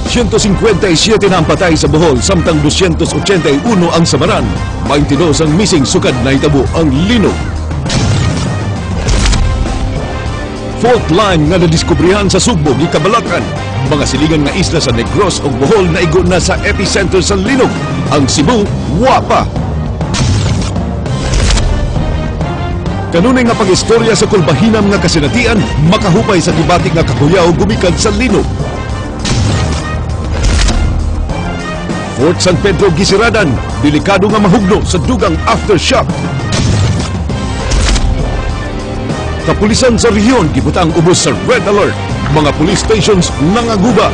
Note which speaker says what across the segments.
Speaker 1: 157 na ang patay sa Bohol samtang 281 ang samaran. 22 ang missing sukad nahitabo ang linog. Fault line nga nadiskubrihan sa Sugbo gikabalakan. Mga silingan nga isla sa Negros ug Bohol naigo na sa epicenter sa linog. Ang Cebu, wa pa. Kanunay nga pag-istorya sa kulbahinam nga kasinatian makahupay sa gibati nga kakuyaw gumikan sa linog. Fort San Pedro gisiradan, delikado nga mahugno sa dugang aftershock. Kapulisan sa rehiyon gibutang ubos sa red alert. Mga police stations nangaguba.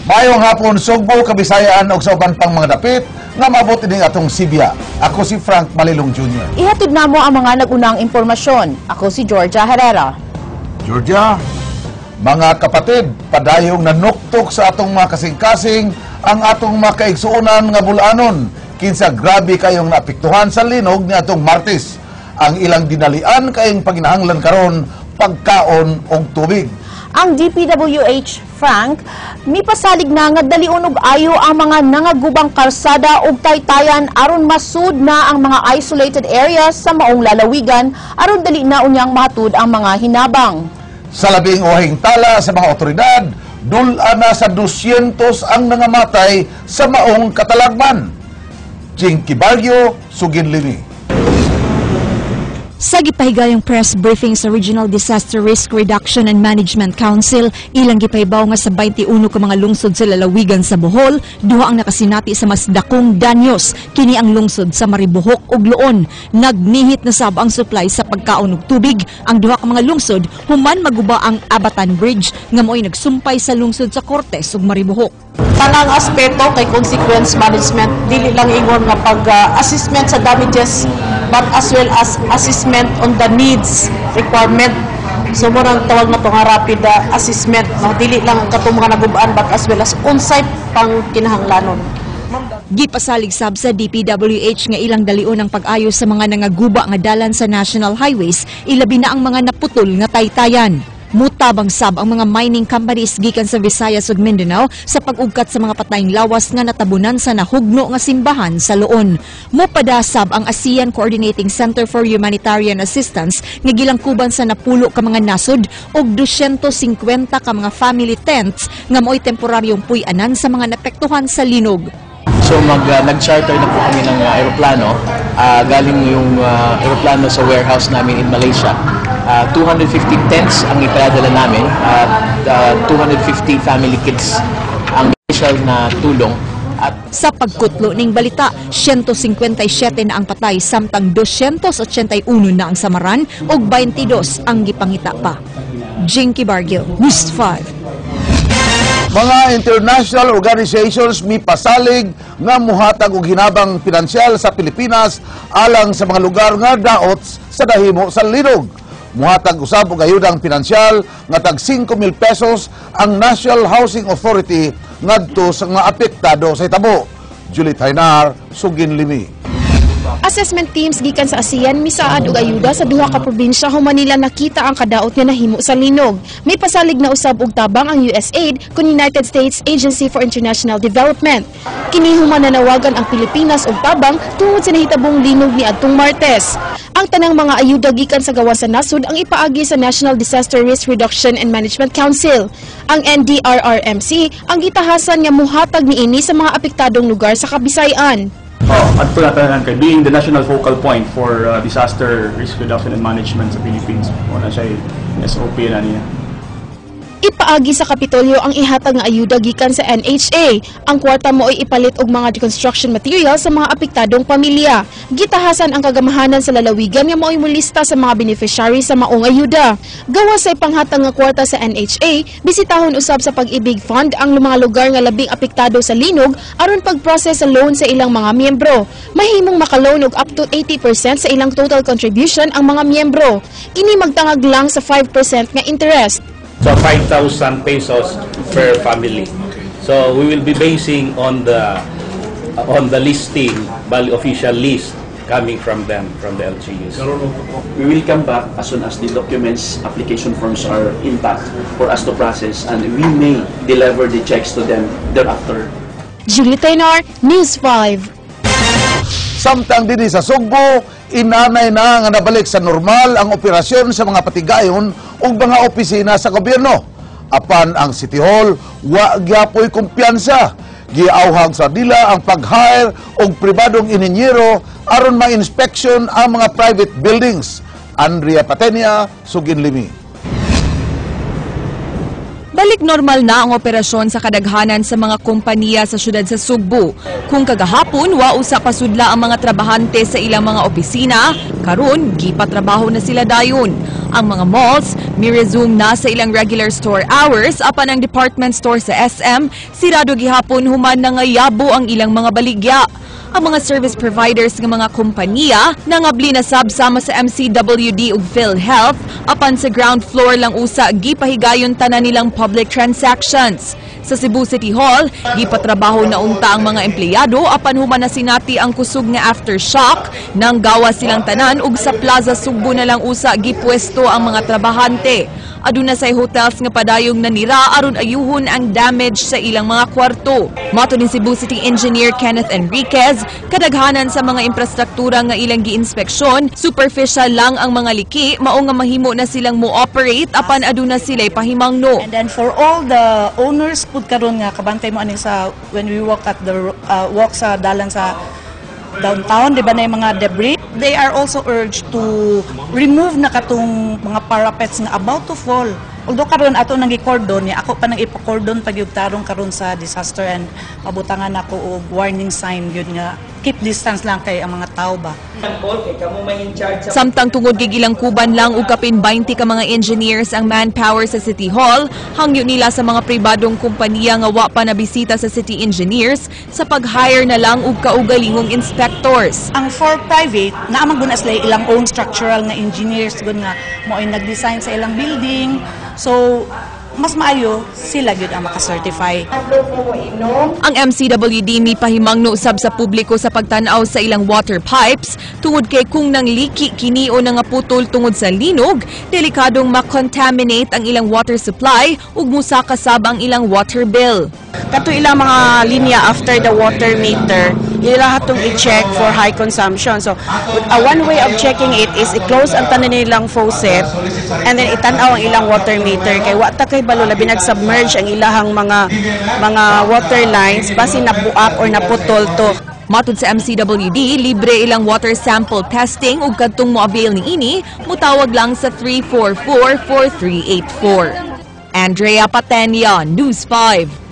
Speaker 2: Maayong hapon, Sugbo, Kabisayaan ug sa uban pang mga dapit nga maabot ining atong Sibya. Ako si Frank Malilong Jr.
Speaker 3: Ihatod namo ang mga nagunang impormasyon. Ako si Georgia Herrera.
Speaker 2: Georgia, mga kapatid, padayong nanuktok sa atong mga kasing-kasing ang atong mga kaigsuonan nga bulanon kinsa grabe kayong naapektuhan sa linog ni atong Martes. Ang ilang dinalian kayong paginahanglan karon pagkaon og tubig.
Speaker 3: Ang DPWH, Frank, mipasalig na nga dalion og ayo ang mga nangagubang karsada ug taytayan aron masud na ang mga isolated areas sa maong lalawigan aron dali na unyang mahatud ang mga hinabang.
Speaker 2: Sa labing uhing tala sa mga otoridad, dul-a na sa 200 ang nangamatay sa maong katalagman. Jinky Barrio, Sugin Limi.
Speaker 4: Sa gipahigayong press briefing sa Regional Disaster Risk Reduction and Management Council, ilang gipahibaw nga sa 21 ka mga lungsod sa lalawigan sa Bohol, duha ang nakasinati sa mas dakong danyos, kini ang lungsod sa Maribojoc ug Loon. Nagnihit na sab ang supply sa pagkaon ug tubig ang duha ka mga lungsod human maguba ang Abatan Bridge nga mo'y nagsumpay sa lungsod sa Cortes ug Maribojoc.
Speaker 5: Tanang aspeto kay consequence management, dili lang ingon nga pag-assessment sa damages but as well as assessment on the needs requirement. So mo nang tawag na to nga rapid assessment, no? Dili lang ang katong mga nagubaan but as well as unsay pang kinahanglanon.
Speaker 4: Gipasalig sab sa DPWH nga ilang dalion ang pag-ayos sa mga nangaguba nga dalan sa national highways, ilabi na ang mga naputol nga taytayan. Mutabang sab ang mga mining companies gikan sa Visayas ug Mindanao sa pag-ugkat sa mga patayng lawas nga natabunan sa nahugno nga simbahan sa Loon. Mupada sab ang ASEAN Coordinating Center for Humanitarian Assistance nga gilangkuban sa napulo ka mga nasod ug 250 ka mga family tents nga mo'y temporaryong puy-anan sa mga naapektuhan sa linog.
Speaker 6: So nag-charter na po kami ng aeroplano. Galing yung aeroplano sa warehouse namin in Malaysia. 250 tents ang ipadala namin at 250 family kits ang initial na tulong. At
Speaker 4: sa pagkutlo ning balita, 157 na ang patay samtang 281 na ang samaran ug 22 ang gipangita pa. Jinky Bargil, News 5.
Speaker 2: Mga international organizations mipasalig nga muhatag og hinabang pinansyal sa Pilipinas alang sa mga lugar nga daot sa dahimo sa linog. Muhatag usab og ayudang pinansyal nga tag 5,000 pesos ang National Housing Authority ngadto sa mga apektado sa hitabo. Julie Tainar, Sugin Limi.
Speaker 7: Assessment teams gikan sa ASEAN misaad og ayuda sa duha ka probinsya human nila nakita ang kadaot nga nahimo sa linog. May pasalig na usab og tabang ang USAID kun United States Agency for International Development. Kini human nanawagan ang Pilipinas og tabang tungod sa nahitabong linog niadtong Martes. Ang tanang mga ayuda gikan sa gawas sa nasod ang ipaagi sa National Disaster Risk Reduction and Management Council. Ang NDRRMC ang gitahasan nga muhatag niini sa mga apektadong lugar sa Kabisayan.
Speaker 8: At po natin kay being the national focal point for disaster risk reduction and management sa Philippines. Wala siya SOP na niya.
Speaker 7: Ipaagi sa Kapitolyo ang ihatag nga ayuda gikan sa NHA. Ang kwarta mo'y ipalit og mga construction materials sa mga apektadong pamilya. Gitahasan ang kagamahanan sa lalawigan nga mao'y molista sa mga beneficiary sa maong ayuda. Gawas sa ipanghatag nga kwarta sa NHA, bisitahon usab sa Pag-ibig Fund ang mga lugar nga labing apektado sa linog aron pag-process sa loan sa ilang mga miyembro. Mahimong makaloan og up to 80% sa ilang total contribution ang mga miyembro. Kini magtangag lang sa 5% nga interest.
Speaker 9: So 5,000 pesos per family. So we will be basing on the On the listing, bali official list coming from them, from the LGUs.
Speaker 10: We will come back as soon as the documents, application forms are intact for us to process, and we may deliver the checks to them thereafter.
Speaker 7: Julie Taynor, News 5.
Speaker 2: Samtang dinhi sa Sugbo, inanay na nga nabalik sa normal ang operasyon sa mga patigayon ug mga opisina sa gobyerno. Apan ang City Hall, wa gyapoy kumpiyansa. Giawhag sa nila ang pag-hire og pribadong inhinyero aron ma-inspection ang mga private buildings. Andrea Patenia, Suginlimi.
Speaker 11: Balik normal na ang operasyon sa kadaghanan sa mga kompanya sa syudad sa Sugbo. Kung kagahapon, wa usa pasudla ang mga trabahante sa ilang mga opisina, karon gipatrabaho na sila dayon. Ang mga malls, mi-resume na sa ilang regular store hours, apan ang department store sa SM, sirado gihapon human nangayabo ang ilang mga baligya. Ang mga service providers nga mga kompanya nangabli na sab sama sa MCWD ug PhilHealth, apan sa ground floor lang usa gipahigayon tanan nilang public transactions. Sa Cebu City Hall, gipatrabaho na unta ang mga empleyado apan human na sinati ang kusog nga aftershock, nang gawa silang tanan ug sa Plaza Sugbo na lang usa gipwesto ang mga trabahante. Aduna say hotels nga padayong nanira aron ayuhon ang damage sa ilang mga kwarto. Matod ni Cebu City Engineer Kenneth Enriquez, kadaghanan sa mga infrastruktura nga ilang giinspeksyon, superficial lang ang mga liki, mao nga mahimo na silang mo-operate apan aduna sila'y pahimangno.
Speaker 5: And then for all the owners pud karon nga kabantay mo ani sa when we walk at the walk sa dalan sa downtown, di ba, na yung mga debris? They are also urged to remove na katong mga parapets nga about to fall. Although karon ato nang i-cordon niya, ako pa nang ipa-cordon pag tarong karon sa disaster and pabutangan ako og warning sign yun nga keep distance lang kay ang mga tao ba.
Speaker 11: Samtang tungod kay ilang kuban lang og kapin 20 ka mga engineers ang manpower sa City Hall, hangyo nila sa mga pribadong kompanya nga wa pa nabisita sa city engineers sa pag-hire na lang og kaugalingong inspectors.
Speaker 5: Ang for private, naa man gud na sila ilang own structural nga engineers gud nga mo ay nag-design sa ilang building. So mas maayo sila gyud ang maka-certify.
Speaker 11: Ang MCWD mipahimangno usab sa publiko sa pagtan-aw sa ilang water pipes tungod kay kung nangliki kini o nangaputol tungod sa linog, delikadong ma-contaminate ang ilang water supply ug musaka sab ang ilang water bill.
Speaker 12: Kato ilang mga linya after the water meter, ila hatong i-check for high consumption. So, one way of checking it is i-close ang tanan nilang faucet and then itan-aw ang ilang water meter kay wa ta kay balo, labi nag-submerge ang ilahang mga water lines, basin nabuak or naputol to.
Speaker 11: Matod sa MCWD, libre ilang water sample testing ug kadtong mo-avail niini, mutawag lang sa 344-4384. Andrea Patenia, News 5.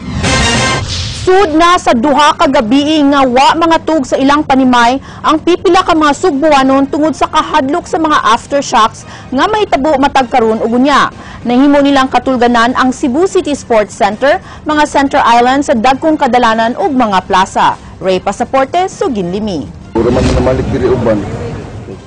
Speaker 3: Sud na sa 2 ka gabii nga wa mangatug sa ilang panimay ang pipila ka mga Sugbuanon tungod sa kahadlok sa mga aftershocks nga mahitabo matag karon ug unya. Nahimo nilang katulganan ang Cebu City Sports Center, mga center island sa dagkong kadalanan ug mga plaza. Ray Pasaporte, Suginlimi.
Speaker 13: Puro man namalik diri uban.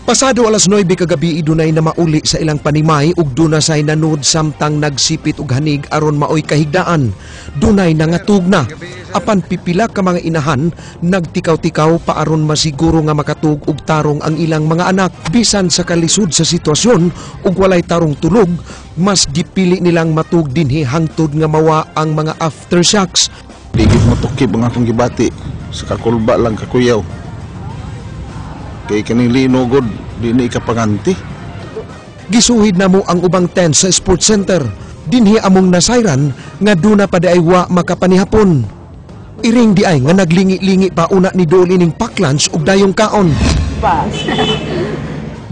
Speaker 14: Pasado alas 9 kagabi, dunay na mauli sa ilang panimay ug duna say nanud samtang nagsipit og hanig aron maoy kahigdaan. Dunay nangatug na. Apan pipila ka mga inahan nagtikaw-tikaw pa aron masiguro nga makatug og tarong ang ilang mga anak. Bisan sa kalisod sa sitwasyon ug walay tarong tulog, mas gipili nilang matug dinhi hangtod nga mawa ang mga aftershocks.
Speaker 13: Di gid mo tukib ang akong gibati sa kakulba lang kakuyaw. Kay kaning linugod, di ni ikapanganti.
Speaker 14: Gisuhid na mo ang ubang tent sa sports center. Dinhi among nasayran nga duna pa di ay wa makapanihapon. Iring di ay nga naglingi-lingi pa una ni dool ining pack lunch ug dayong kaon.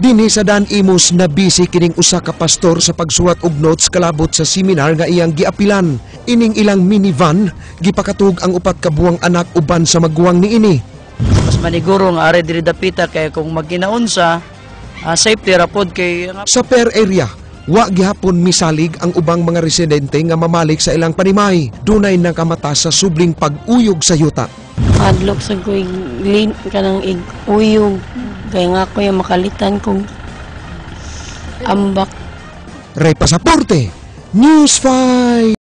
Speaker 14: Dinhi sa Dan Imus na busy kining usa ka pastor sa pagsuwat og notes kalabot sa seminar nga iyang giapilan. Ining ilang minivan gipakatug ang 4 ka buwang anak uban sa maguwang niini.
Speaker 15: Mas maniguro nga are diri dapita kay kung magkinaunsa, safety ra pod kay
Speaker 14: Sa per area, wa gihapon misalig ang ubang mga residente nga mamalik sa ilang panimay. Dunay nakamata sa subling pag-uyog sa yuta.
Speaker 16: Adlok sa kuig lin kanang ig uyog kay nga ko yung makalitan kong ambak.
Speaker 14: Ray Pasaporte, News 5.